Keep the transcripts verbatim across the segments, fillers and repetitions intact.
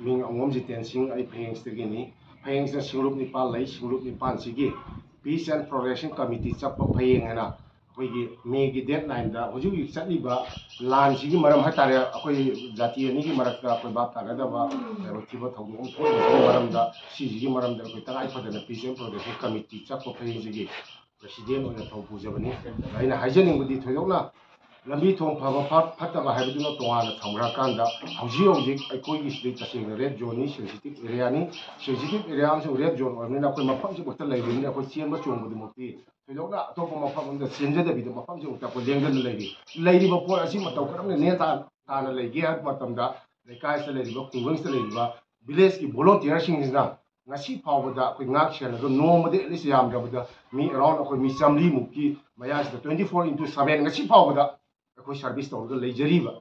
ꯃꯤꯡ ꯑꯉꯣꯝ ꯖꯤꯇꯦꯟ ꯁꯤꯡ, ꯑꯩ ꯐꯌꯦꯡꯁꯤꯗꯒꯤꯅꯤ꯫ ꯐꯌꯦꯡꯁꯤꯗ ꯁꯤꯡꯂꯨꯞ ꯅꯤꯄꯥꯟ ꯂꯩ꯫ ꯁꯤꯡꯂꯨꯞ ꯅꯤꯄꯥꯟꯁꯤꯒꯤ Peace and Progression Committee ꯆꯠꯄ ꯐꯌꯦꯡ ꯍꯥꯏꯅ ꯑꯩꯈꯣꯏꯒꯤ ꯃꯦꯒꯤ ꯗꯦꯠ ꯅꯥꯏꯟꯗ ꯍꯧꯖꯤꯛ ꯍꯧꯖꯤꯛ ꯆꯠꯂꯤꯕ ꯂꯥꯟꯁꯤꯒꯤ ꯃꯔꯝ ꯍꯥꯏꯇꯥꯔꯦ, ꯑꯩꯈꯣꯏ ꯖꯥꯇꯤ ꯑꯅꯤꯒꯤ ꯃꯔꯛꯇ ꯑꯩꯈꯣꯏ ꯚꯥꯞ ꯇꯥꯅꯗꯕ ꯂꯥꯏꯕꯛ ꯊꯤꯕ ꯊꯧꯗꯣꯛ ꯑꯃ ꯊꯣꯛꯂꯤꯕꯒꯤ ꯃꯔꯝꯗ, ꯁꯤꯁꯤꯒꯤ ꯃꯔꯝꯗ ꯑꯩꯈꯣꯏ ꯇꯉꯥꯏ ꯐꯗꯅ Peace and Progression Committee ꯆꯠꯄ ꯐꯌꯦꯡꯁꯤꯒꯤ ꯄ꯭ꯔꯦꯁꯤꯗꯦꯟ ꯑꯣꯏꯅ ꯊꯧ ꯄꯨꯖꯕꯅꯤ꯫ ꯑꯩꯅ ꯍꯥꯏꯖꯅꯤꯡꯕꯗꯤ ꯊꯣꯏꯗꯣꯛꯅ ꯂꯝꯕꯤ ꯊꯣꯡ ꯐꯕ ꯐ-, ꯐꯠꯇꯕ ꯍꯥꯏꯕꯗꯨꯅ ꯇꯣꯉꯥꯟꯅ ꯊꯝꯈ꯭ꯔꯀꯥꯟꯗ, ꯍꯧꯖꯤꯛ ꯍꯧꯖꯤꯛ ꯑꯩꯈꯣꯏꯒꯤ ꯁꯤꯗꯩ ꯇꯁꯦꯡꯅ ꯔꯦꯗ ꯖꯣꯟꯅꯤ, ꯁꯦꯟꯁꯤꯇꯤꯞ ꯑꯦꯔꯤꯌꯥꯅꯤ꯫ ꯁꯦꯟꯁꯤꯇꯤꯞ ꯑꯦꯔꯤꯌꯥ ꯑꯃꯁꯨꯡ ꯔꯦꯗ ꯖꯣꯟ ꯑꯣꯏꯕꯅꯤꯅ ꯑꯩꯈꯣꯏ ꯃꯐꯝꯁꯤꯃꯛꯇ ꯂꯩꯕꯅꯤꯅ ꯑꯩꯈꯣꯏ ꯆꯦꯟꯕ ꯆꯣꯡꯕꯗꯨꯃꯛꯇꯤ ꯊꯣꯏꯗꯣꯛꯅ ꯑꯇꯣꯞꯄ ꯃꯐꯝ ꯑꯃꯗ ꯆꯦꯟꯖꯗꯕꯤꯗ ꯃꯐꯝꯁꯤꯃꯛꯇ ꯑꯩꯈꯣꯏ ꯂꯦꯡꯗꯅ ꯂꯩꯔꯤ꯫ ꯂꯩꯔꯤꯕ ꯄꯣꯠ ꯑꯁꯤ ꯃꯇꯧ ꯀꯔꯝꯅ ꯅꯦ ꯇꯥ-, ꯇꯥꯅ ꯂꯩꯒꯦ ꯍꯥꯏꯕ ꯃꯇꯝꯗ, ꯂꯩꯀꯥꯏꯁꯤꯗ ꯂꯩꯔꯤꯕ, ꯈꯨꯡꯒꯪꯁꯤꯗ ꯂꯩꯔꯤꯕ ꯚꯤꯂꯦꯖꯀꯤ ꯚꯣꯂꯨꯟꯇꯤꯌꯔꯁꯤꯡꯁꯤꯅ ꯉꯁꯤ ꯐꯥꯎꯕꯗ ꯑꯩꯈꯣꯏ ꯉꯥꯛ ꯁꯦꯜꯂꯒ ꯅꯣꯡꯃꯗ at least ꯌꯥꯝꯗ꯭ꯔꯕꯗ ꯃꯤ around ꯑꯩꯈꯣꯏ ꯃꯤ ꯆꯥꯃꯔꯤꯃꯨꯛꯀꯤ ꯃꯌꯥꯁꯤꯗ twenty four into seven ꯉꯁꯤ ꯐꯥꯎꯕꯗ ꯑꯩꯈꯣꯏ ꯁꯥꯔꯚꯤꯁ ꯇꯧꯔꯒ ꯂꯩꯖꯔꯤꯕ,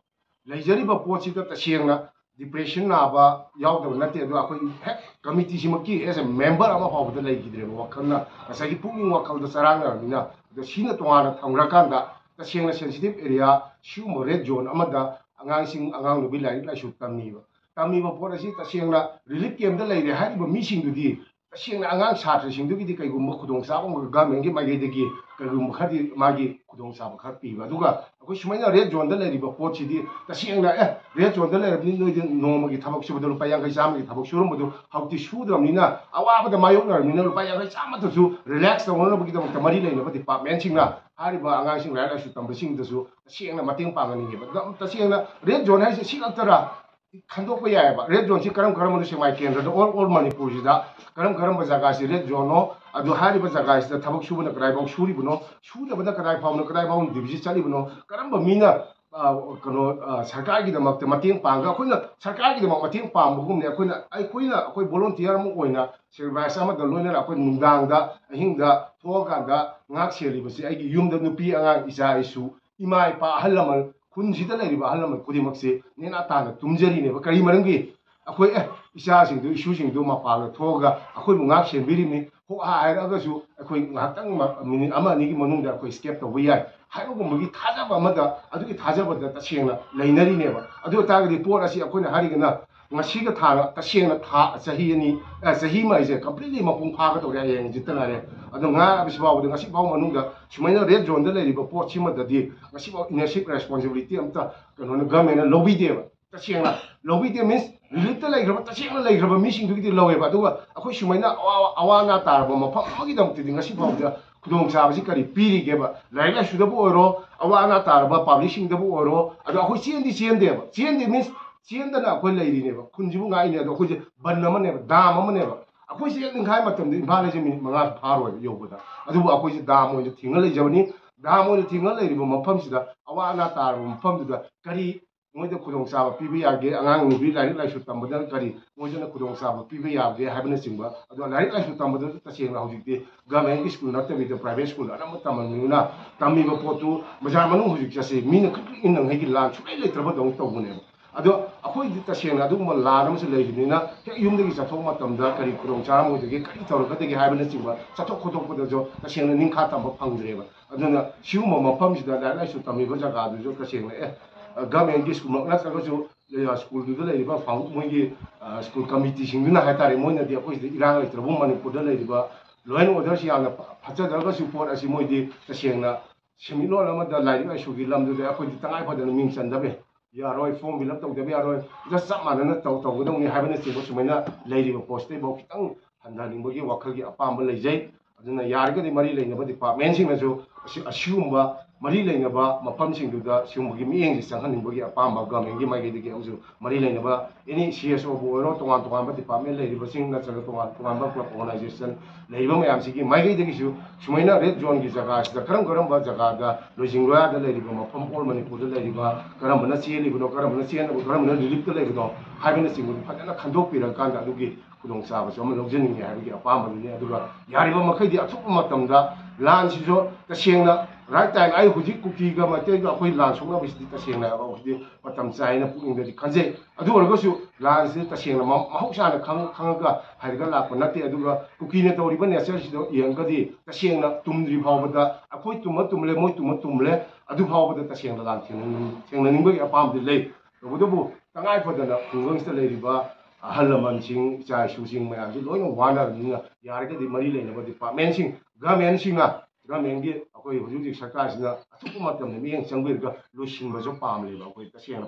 ꯂꯩꯖꯔꯤꯕ ꯄꯣꯠꯁꯤꯗ ꯇꯁꯦꯡꯅ ꯗꯤꯄ꯭ꯔꯦꯁꯟ ꯅꯥꯕ ꯌꯥꯎꯗꯕ ꯅꯠꯇꯦ꯫ ꯑꯗꯣ ꯑꯩꯈꯣꯏ ꯍꯦꯛ ꯀꯃꯤꯇꯤꯁꯤꯃꯛꯀꯤ as a member ꯑꯃ ꯐꯥꯎꯕꯗ ꯂꯩꯈꯤꯗ꯭ꯔꯦꯕ, ꯋꯥꯈꯜꯅ ꯉꯁꯥꯏꯒꯤ ꯄꯨꯛꯅꯤꯡ ꯋꯥꯈꯜꯗ ꯆꯔꯥꯡꯅꯔꯕꯅꯤꯅ꯫ ꯑꯗꯣ ꯁꯤꯅ ꯇꯣꯉꯥꯟꯅ ꯊꯝꯈ꯭ꯔꯀꯥꯟꯗ ꯇꯁꯦꯡꯅ ꯁꯦꯟꯁꯤꯇꯤꯞ ꯑꯦꯔꯤꯌꯥ ꯁꯤꯒꯨꯝꯕ ꯔꯦꯗ ꯖꯣꯟ ꯑꯃꯗ ꯑꯉꯥꯡꯁꯤꯡ, ꯑꯉꯥꯡ ꯅꯨꯄꯤ ꯂꯥꯏꯔꯤꯛ ꯂꯥꯏꯁꯨ ꯇꯝꯃꯤꯕ, ꯇꯝꯃꯤꯕ ꯄꯣꯠ ꯑꯁꯤ ꯇꯁꯦꯡꯅ ꯔꯤꯂꯤꯐ ꯀꯦꯝꯗ ꯂꯩꯔꯦ ꯍꯥꯏꯔꯤꯕ ꯃꯤꯁꯤꯡꯗꯨꯗꯤ ꯇꯁꯦꯡꯅ ꯑꯉꯥꯡ ꯁꯥꯇ꯭ꯔꯁꯤꯡꯗꯨꯒꯤꯗꯤ ꯀꯩꯒꯨꯝꯕ ꯈꯨꯗꯣꯡꯆꯥꯕ ꯑꯃ ꯒꯚꯔꯟꯃꯦꯟꯒꯤ ꯃꯥꯏꯀꯩꯗꯒꯤ ꯀꯩꯒꯨꯝꯕ ꯈꯔꯗꯤ ꯃꯥꯒꯤ ꯈꯨꯗꯣꯡꯆꯥꯕ ꯈꯔ ꯄꯤꯕ꯫ ꯑꯗꯨꯒ ꯑꯩꯈꯣꯏ ꯁꯨꯃꯥꯏꯅ ꯔꯦꯗ ꯖꯣꯟꯗ ꯂꯩꯔꯤꯕ ꯄꯣꯠꯁꯤꯗꯤ ꯇꯁꯦꯡꯅ, ꯑꯦ, ꯔꯦꯗ ꯖꯣꯟꯗ ꯂꯩꯔꯕꯅꯤ, ꯅꯣꯏꯗꯤ ꯅꯣꯡꯃꯒꯤ ꯊꯕꯛ ꯁꯨꯕꯗ ꯂꯨꯄꯥ ꯌꯥꯡꯈꯩ ꯆꯥꯝꯃꯒꯤ ꯊꯕꯛ ꯁꯨꯔꯝꯕꯗꯣ ꯍꯧꯖꯤꯛꯇꯤ ꯁꯨꯗ꯭ꯔꯕꯅꯤꯅ, ꯑꯋꯥꯕꯗ ꯃꯥꯌꯣꯛꯅꯔꯕꯅꯤꯅ ꯂꯨꯄꯥ ꯌꯥꯡꯈꯩ ꯆꯥꯝꯃꯇꯁꯨ ꯔꯤꯂꯦꯛꯁ ꯇꯧꯅꯅꯕꯒꯤꯗꯃꯛꯇ ꯃꯔꯤ ꯂꯩꯅꯕ ꯗꯤꯄꯥꯔꯠꯃꯦꯟꯁꯤꯡꯅ ꯍꯥꯏꯔꯤꯕ ꯑꯉꯥꯡꯁꯤꯡ ꯂꯥꯏꯔꯤꯛ ꯂꯥꯏꯁꯨ ꯇꯝꯕꯁꯤꯡꯗꯁꯨ ꯇꯁꯦꯡꯅ ꯃꯇꯦꯡ ꯄꯥꯡꯍꯟꯅꯤꯡꯉꯦꯕ꯫ ꯑꯗꯨꯝ ꯇꯁꯦꯡꯅ ꯔꯦꯗ ꯖꯣꯟ ꯍꯥꯏꯁꯦ ꯁꯤ ꯈꯛꯇꯔꯥ? ꯈꯟꯗꯣꯛꯄ ꯌꯥꯏꯑꯕ꯫ ꯔꯦꯗ ꯖꯣꯟꯁꯤ ꯀꯔꯝ ꯀꯔꯝꯕꯅꯣ ꯁꯦꯛꯃꯥꯏ ꯀꯦꯟꯗ꯭ꯔꯗ, ꯑꯣꯜ, ꯑꯣꯜ ꯃꯅꯤꯄꯨꯔꯁꯤꯗ ꯀꯔꯝ ꯀꯔꯝꯕ ꯖꯒꯥꯁꯤ ꯔꯦꯗ ꯖꯣꯟꯅꯣ, ꯑꯗꯨ ꯍꯥꯏꯔꯤꯕ ꯖꯒꯥꯁꯤꯗ ꯊꯕꯛ ꯁꯨꯕꯅ ꯀꯗꯥꯏꯐꯥꯎ ꯁꯨꯔꯤꯕꯅꯣ, ꯁꯨꯗꯕꯅ ꯀꯗꯥꯏ ꯐꯥꯎꯅ, ꯀꯗꯥꯏ ꯐꯥꯎꯅ ꯗꯤꯚꯤꯖꯤꯠ ꯆꯠꯂꯤꯕꯅꯣ, ꯀꯔꯝꯕ ꯃꯤꯅ, ꯑ, ꯀꯩꯅꯣ, ꯑ, ꯁꯔꯀꯥꯔꯒꯤꯗꯃꯛꯇ ꯃꯇꯦꯡ ꯄꯥꯡꯉꯒ, ꯑꯩꯈꯣꯏꯅ ꯁꯔꯀꯥꯔꯒꯤꯗꯃꯛ ꯃꯇꯦꯡ ꯄꯥꯡꯕꯒꯨꯝꯅꯦ꯫ ꯑꯩꯈꯣꯏꯅ, ꯑꯩꯈꯣꯏꯅ, ꯑꯩꯈꯣꯏ ꯚꯣꯂꯨꯟꯇꯤꯌꯔ ꯑꯃ ꯑꯣꯏꯅ ꯁꯦꯀ꯭ꯔꯤꯐꯥꯏꯁ ꯑꯃꯗ ꯂꯣꯏꯅꯅ ꯑꯩꯈꯣꯏ ꯅꯨꯡꯗꯥꯡꯗ, ꯑꯍꯤꯡꯗ ꯊꯣꯛꯑꯀꯥꯟꯗ ꯉꯥꯛ ꯁꯦꯜꯂꯤꯕꯁꯤ ꯑꯩꯒꯤ ꯌꯨꯝꯗ ꯅꯨꯄꯤ ꯑꯉꯥꯡ, ꯏꯆꯥ ꯏꯁꯨ, ꯏꯃꯥ ꯏꯄꯥ, ꯑꯍꯜ ꯂꯃꯟ, ꯈꯨꯟꯁꯤꯗ ꯂꯩꯔꯤꯕ ꯑꯍꯜ ꯂꯃꯟ ꯈꯨꯗꯤꯡꯃꯛꯁꯤ ꯅꯦꯅꯥ ꯇꯥꯅ ꯇꯨꯝꯖꯔꯤꯅꯦꯕ꯫ ꯀꯔꯤ ꯃꯔꯝꯒꯤ? ꯑꯩꯈꯣꯏ, ꯑꯦ, ꯏꯆꯥꯁꯤꯡꯗꯨ, ꯏꯁꯨꯁꯤꯡꯗꯨ ꯃꯄꯥꯟꯗ ꯊꯣꯛꯑꯒ ꯑꯩꯈꯣꯏꯕꯨ ꯉꯥꯛ ꯁꯦꯟꯕꯤꯔꯤꯕꯅꯤ꯫ ꯍꯣ ꯍꯥ ꯍꯥꯏꯔꯛꯑꯒꯁꯨ ꯑꯩꯈꯣꯏ ꯉꯥꯏꯍꯥꯛꯇꯪ ꯃ-, ꯃꯤꯅꯤꯠ ꯑꯃ ꯑꯅꯤꯒꯤ ꯃꯅꯨꯡꯗ ꯑꯩꯈꯣꯏ ꯏꯁꯀꯦꯞ ꯇꯧꯕ ꯌꯥꯏ ꯍꯥꯏꯕꯒꯨꯝꯕꯒꯤ ꯊꯥꯖꯕ ꯑꯃꯗ, ꯑꯗꯨꯒꯤ ꯊꯥꯖꯕꯗ ꯇꯁꯦꯡꯅ ꯂꯩꯅꯔꯤꯅꯦꯕ꯫ ꯑꯗꯨ ꯑꯣꯏꯇꯥꯔꯒꯗꯤ ꯄꯣꯠ ꯑꯁꯤ ꯑꯩꯈꯣꯏꯅ ꯍꯥꯏꯔꯤꯒꯅ ꯉꯁꯤꯒ ꯊꯥꯒ ꯇꯁꯦꯡꯅ ꯊꯥ ꯆꯍꯤ ꯑꯅꯤ, ꯑ, ꯆꯍꯤ ꯑꯃ ꯍꯥꯏꯁꯦ completely ꯃꯄꯨꯡ ꯐꯥꯒꯗꯧꯔꯦ, ꯍꯌꯦꯡ ꯍꯪꯆꯤꯠꯇ ꯉꯥꯏꯔꯦ꯫ ꯑꯗꯣ ꯉꯥ ꯍꯥꯏꯕꯁꯤ ꯐꯥꯎꯕꯗ ꯉꯁꯤ ꯐꯥꯎ ꯃꯅꯨꯡꯗ ꯁꯨꯃꯥꯏꯅ red zoneꯗ ꯂꯩꯔꯤꯕ ꯄꯣꯠꯁꯤꯃꯗꯗꯤ ꯉꯁꯤꯐꯥꯎ ownership responsibility ꯑꯝꯇ ꯀꯩꯅꯣꯅ, governmentꯅ ꯂꯧꯕꯤꯗꯦꯕ꯫ ꯇꯁꯦꯡꯅ ꯂꯧꯕꯤꯗꯦ means reliefꯇ ꯂꯩꯈ꯭ꯔꯕ, ꯇꯁꯦꯡꯅ ꯂꯩꯈ꯭ꯔꯕ ꯃꯤꯁꯤꯡꯗꯨꯒꯤꯗꯤ ꯂꯧꯋꯦꯕ꯫ ꯑꯗꯨꯒ ꯑꯩꯈꯣꯏ ꯁꯨꯃꯥꯏꯅ ꯑꯋꯥ ꯑꯋꯥ ꯑꯅꯥ ꯇꯥꯔꯕ ꯃꯐꯝ ꯑꯃꯒꯤꯗꯃꯛꯇꯗꯤ ꯉꯁꯤ ꯐꯥꯎꯕꯗ ꯈꯨꯗꯣꯡꯆꯥꯕꯁꯤ ꯀꯔꯤ ꯄꯤꯔꯤꯒꯦꯕ? ꯂꯥꯏꯔꯤꯛ ꯂꯥꯏꯁꯨꯗꯕꯨ ꯑꯣꯏꯔꯣ, ꯑꯋꯥ ꯑꯅꯥ ꯇꯥꯔꯕ publicꯁꯤꯡꯗꯕꯨ ꯑꯣꯏꯔꯣ, ꯑꯗꯣ ꯑꯩꯈꯣꯏ ꯆꯦꯟꯗꯤ ꯆꯦꯟꯗꯦꯕ꯫ ꯆꯦꯟꯗꯦ means ꯆꯦꯟꯗꯅ ꯑꯩꯈꯣꯏ ꯂꯩꯔꯤꯅꯦꯕ, ꯈꯨꯟꯁꯤꯕꯨ ꯉꯥꯛꯏꯅꯦ꯫ ꯑꯗꯣ ꯑꯩꯈꯣꯏꯁꯦ ꯕꯟ ꯑꯃꯅꯦꯕ, ꯗꯥꯝ ꯑꯃꯅꯦꯕ꯫ ꯑꯩꯈꯣꯏꯁꯦ ꯍꯦꯛ ꯅꯤꯡꯈꯥꯏ ꯃꯇꯝꯗ ꯏꯝꯐꯥꯜ ꯍꯥꯏꯁꯦ ꯃꯤꯅꯤꯠ ꯃꯉꯥꯁꯨ ꯐꯥꯔꯣꯏꯕ ꯌꯧꯕꯗ꯫ ꯑꯗꯨꯕꯨ ꯑꯩꯈꯣꯏꯁꯦ ꯗꯥꯝ ꯑꯣꯏꯅ ꯊꯤꯡꯉ ꯂꯩꯖꯕꯅꯤ꯫ ꯗꯥꯝ ꯑꯣꯏꯅ ꯊꯤꯡꯉ ꯂꯩꯔꯤꯕ ꯃꯐꯝꯁꯤꯗ, ꯑꯋꯥ ꯑꯅꯥ ꯇꯥꯔꯕ ꯃꯐꯝꯗꯨꯗ ꯀꯔꯤ ꯃꯣꯏꯗ ꯈꯨꯗꯣꯡꯆꯥꯕ ꯄꯤꯕ ꯌꯥꯒꯦ? ꯑꯉꯥꯡ ꯅꯨꯄꯤ ꯂꯥꯏꯔꯤꯛ ꯂꯥꯏꯁꯨ ꯇꯝꯕꯗ ꯀꯔꯤ ꯃꯣꯏꯗꯅ ꯈꯨꯗꯣꯡꯆꯥꯕ ꯄꯤꯕ ꯌꯥꯒꯦ ꯍꯥꯏꯕꯅꯆꯤꯡꯕ꯫ ꯑꯗꯣ ꯂꯥꯏꯔꯤꯛ ꯂꯥꯏꯁꯨ ꯇꯝꯕꯗꯁꯨ ꯇꯁꯦꯡꯅ ꯍꯧꯖꯤꯛꯇꯤ governmentꯀꯤ school ꯅꯠꯇꯕꯤꯗ private school ꯑꯅꯝꯕ ꯇꯝꯃꯕꯅꯤꯅ, ꯇꯝꯃꯤꯕ ꯄꯣꯠꯇꯨ ꯕꯖꯥꯔ ꯃꯅꯨꯡ ꯍꯧꯖꯤꯛ ꯆꯠꯁꯤ, ꯃꯤꯅ ꯀ꯭ꯔꯤꯛ ꯀ꯭ꯔꯤꯛ ꯏꯟꯅꯉꯩꯒꯤ ꯂꯥꯟ ꯁꯨꯡꯂꯩ ꯂꯩꯇ꯭ꯔꯕꯗꯧꯅ ꯇꯧꯕꯅꯦꯕ꯫ ꯑꯗꯣ ꯑꯩꯈꯣꯏꯗꯤ ꯇꯁꯦꯡꯅ ꯑꯗꯨꯒꯨꯝꯕ ꯂꯥꯟ ꯑꯃꯁꯨ ꯂꯩꯕꯅꯤꯅ, ꯍꯦꯛ ꯌꯨꯝꯗꯒꯤ ꯆꯠꯊꯣꯛꯄ ꯃꯇꯝꯗ ꯀꯔꯤ ꯈꯨꯗꯣꯡꯆꯥꯔꯝꯃꯣꯏꯗꯒꯦ, ꯀꯔꯤ ꯇꯧꯔꯛꯀꯗꯒꯦ ꯍꯥꯏꯕꯅꯆꯤꯡꯕ ꯆꯠꯊꯣꯛ ꯈꯣꯠꯇꯣꯛꯄꯗꯁꯨ ꯇꯁꯦꯡꯅ ꯅꯤꯡꯈꯥ ꯇꯝꯕ ꯐꯪꯗ꯭ꯔꯦꯕ꯫ ꯑꯗꯨꯅ ꯁꯤꯒꯨꯝꯕ ꯃꯐꯝꯁꯤꯗ ꯂꯥꯏꯔꯤꯛ ꯂꯥꯏꯁꯨ ꯇꯝꯃꯤꯕ ꯖꯒꯥꯗꯨꯁꯨ ꯇꯁꯦꯡꯅ, ꯑꯦ, governmentꯀꯤ schoolꯃꯛ ꯅꯠꯇ꯭ꯔꯒꯁꯨ, ꯑ, schoolꯗꯨꯗ ꯂꯩꯔꯤꯕ ꯐꯥꯎ-, ꯃꯣꯏꯒꯤ, ꯑ, school committeeꯁꯤꯡꯗꯨꯅ ꯍꯥꯏꯇꯥꯔꯦ, ꯃꯣꯏꯅꯗꯤ ꯑꯩꯈꯣꯏꯁꯤꯗ ꯏꯔꯥꯡ ꯂꯩꯇ꯭ꯔꯕꯨ ꯃꯅꯤꯄꯨꯔꯗ ꯂꯩꯔꯤꯕ law and orderꯁꯤ ꯌꯥꯝꯅ ꯐ-, ꯐꯠꯆꯗ꯭ꯔꯒꯁꯨ ꯄꯣꯠ ꯑꯁꯤ ꯃꯣꯏꯗꯤ ꯇꯁꯦꯡꯅ ꯁꯦꯟꯃꯤꯠꯂꯣꯟ ꯑꯃꯗ ꯂꯥꯏꯔꯤꯛ ꯂꯥꯏꯁꯨꯒꯤ ꯂꯝꯗꯨꯗ ꯑꯩꯈꯣꯏꯗꯤ ꯇꯉꯥꯏ ꯐꯗꯅ ꯃꯤꯡ ꯆꯟꯗꯕ ꯌꯥꯔꯣꯏ, form fill up ꯇꯧꯗꯕ ꯌꯥꯔꯣꯏ, just ꯆꯞ ꯃꯥꯟꯅꯅ ꯇꯧ-, ꯇꯧꯒꯗꯧꯅꯤ ꯍꯥꯏꯕꯅꯆꯤꯡꯕ ꯁꯨꯃꯥꯏꯅ ꯂꯩꯔꯤꯕ ꯄꯣꯠꯁꯤꯗꯩꯐꯥꯎ ꯈꯤꯇꯪ ꯍꯟꯊꯍꯟꯅꯤꯡꯕꯒꯤ ꯋꯥꯈꯜꯒꯤ ꯑꯄꯥꯝꯕ ꯂꯩꯖꯩ꯫ ꯑꯗꯨꯅ ꯌꯥꯔꯒꯗꯤ ꯃꯔꯤ ꯂꯩꯅꯕ departmentꯁꯤꯡꯅꯁꯨ ꯑꯁꯤ-, ꯑꯁꯤꯒꯨꯝꯕ ꯃꯔꯤ ꯂꯩꯅꯕ ꯃꯐꯝꯁꯤꯡꯗꯨꯗ ꯁꯤꯒꯨꯝꯕꯒꯤ ꯃꯤꯠꯌꯦꯡꯁꯤ ꯆꯪꯍꯟꯅꯤꯡꯕꯒꯤ ꯑꯄꯥꯝꯕ governmentꯀꯤ ꯃꯥꯏꯀꯩꯗꯒꯤ ꯑꯃꯁꯨ ꯃꯔꯤ ꯂꯩꯅꯕ any CSOꯕꯨ ꯑꯣꯏꯔꯣ, ꯇꯣꯉꯥꯟ ꯇꯣꯉꯥꯟꯕ department ꯂꯩꯔꯤꯕꯁꯤꯡ ꯅꯠꯇ꯭ꯔꯒ ꯇꯣꯉꯥꯟ ꯇꯣꯉꯥꯟꯕ club organisation ꯂꯩꯔꯤꯕ ꯃꯌꯥꯝꯁꯤꯒꯤ ꯃꯥꯏꯀꯩꯗꯒꯤꯁꯨ ꯁꯨꯃꯥꯏꯅ red zoneꯒꯤ ꯖꯒꯥꯁꯤꯗ ꯀꯔꯝ ꯀꯔꯝꯕ ꯖꯒꯥꯗ ꯂꯣꯏꯖꯤꯡ ꯂꯣꯌꯥꯗ ꯂꯩꯔꯤꯕ ꯃꯐꯝ all ꯃꯅꯤꯄꯨꯔꯗ ꯂꯩꯔꯤꯕ ꯀꯔꯝꯕꯅ ꯆꯦꯜꯂꯤꯕꯅꯣ, ꯀꯔꯝꯕꯅ ꯆꯦꯟꯗꯕ, ꯀꯔꯝꯕꯅ reliefꯇ ꯂꯩꯕꯅꯣ ꯍꯥꯏꯕꯅꯆꯤꯡꯕꯗꯨ ꯐꯖꯅ ꯈꯟꯗꯣꯛꯄꯤꯔꯀꯥꯟꯗ ꯑꯗꯨꯒꯤ ꯈꯨꯗꯣꯡꯆꯥꯕꯁꯨ ꯑꯃ ꯂꯧꯖꯅꯤꯡꯉꯤ ꯍꯥꯏꯕꯒꯤ ꯑꯄꯥꯝꯕꯗꯨꯅꯤ꯫ ꯑꯗꯨꯒ ꯌꯥꯔꯤꯕ ꯃꯈꯩꯗꯤ ꯑꯊꯨꯕ ꯃꯇꯝꯗ ꯂꯥꯟꯁꯤꯁꯨ ꯇꯁꯦꯡꯅ right time, ꯑꯩ ꯍꯧꯖꯤꯛ ꯀꯨꯀꯤꯒ ꯃꯩꯇꯩꯒ ꯑꯩꯈꯣꯏ ꯂꯥꯟ ꯁꯣꯛꯅꯕꯁꯤꯗꯤ ꯇꯁꯦꯡꯅ ꯍꯧꯖꯤꯛ ꯃꯇꯝ ꯆꯥꯏꯅ ꯄꯨꯛꯅꯤꯡꯗꯗꯤ ꯈꯟꯖꯩ꯫ ꯑꯗꯨ ꯑꯣꯏꯔꯒꯁꯨ ꯂꯥꯟꯁꯤ ꯇꯁꯦꯡꯅ ꯃ-, ꯃꯍꯧꯁꯥꯅ ꯈꯪ-, ꯈꯪꯉꯒ ꯍꯩꯔꯒ ꯂꯥꯛꯄ ꯅꯠꯇꯦ꯫ ꯑꯗꯨꯒ ꯀꯨꯀꯤꯅ ꯇꯧꯔꯤꯕ natureꯁꯤꯗ ꯌꯦꯡꯉꯒꯗꯤ ꯇꯁꯦꯡꯅ ꯇꯨꯝꯗ꯭ꯔꯤ ꯐꯥꯎꯕꯗ ꯑꯩꯈꯣꯏ ꯇꯨꯝꯃ ꯇꯨꯝꯂꯦ, ꯃꯣꯏ ꯇꯨꯝꯃ ꯇꯨꯝꯂꯦ, ꯑꯗꯨ ꯐꯥꯎꯕꯗ ꯇꯁꯦꯡꯅ ꯂꯥꯟ ꯊꯦꯡꯅꯅꯤꯡ-, ꯊꯦꯡꯅꯅꯤꯡꯕꯒꯤ ꯑꯄꯥꯝꯕꯗꯤ ꯂꯩ꯫ ꯇꯧꯕꯇꯕꯨ ꯇꯉꯥꯏ ꯐꯗꯅ ꯈꯨꯡꯒꯪꯁꯤꯗ ꯂꯩꯔꯤꯕ ꯑꯍꯜ ꯂꯃꯟꯁꯤꯡ, ꯏꯆꯥ ꯏꯁꯨꯁꯤꯡ ꯃꯌꯥꯝꯁꯤ ꯂꯣꯏꯅ ꯋꯥꯅꯔꯕꯅꯤꯅ, ꯌꯥꯔꯒꯗꯤ ꯃꯔꯤ ꯂꯩꯅꯕ ꯗꯤꯄꯥꯔꯠꯃꯦꯟꯁꯤꯡ, ꯒꯃꯦꯟꯁꯤꯡꯅ, ꯒꯃꯦꯟꯒꯤ ꯑꯩꯈꯣꯏ ꯍꯧꯖꯤꯛ ꯍꯧꯖꯤꯛ ꯁꯔꯀꯥꯔꯁꯤꯅ ꯑꯊꯨꯕ ꯃꯇꯝꯗ ꯃꯤꯠꯌꯦꯡ ꯆꯪꯕꯤꯔꯒ ꯂꯣꯏꯁꯤꯟꯕꯁꯨ ꯄꯥꯝꯂꯦꯕ ꯑꯩꯈꯣꯏ ꯇꯁꯦꯡꯅ꯫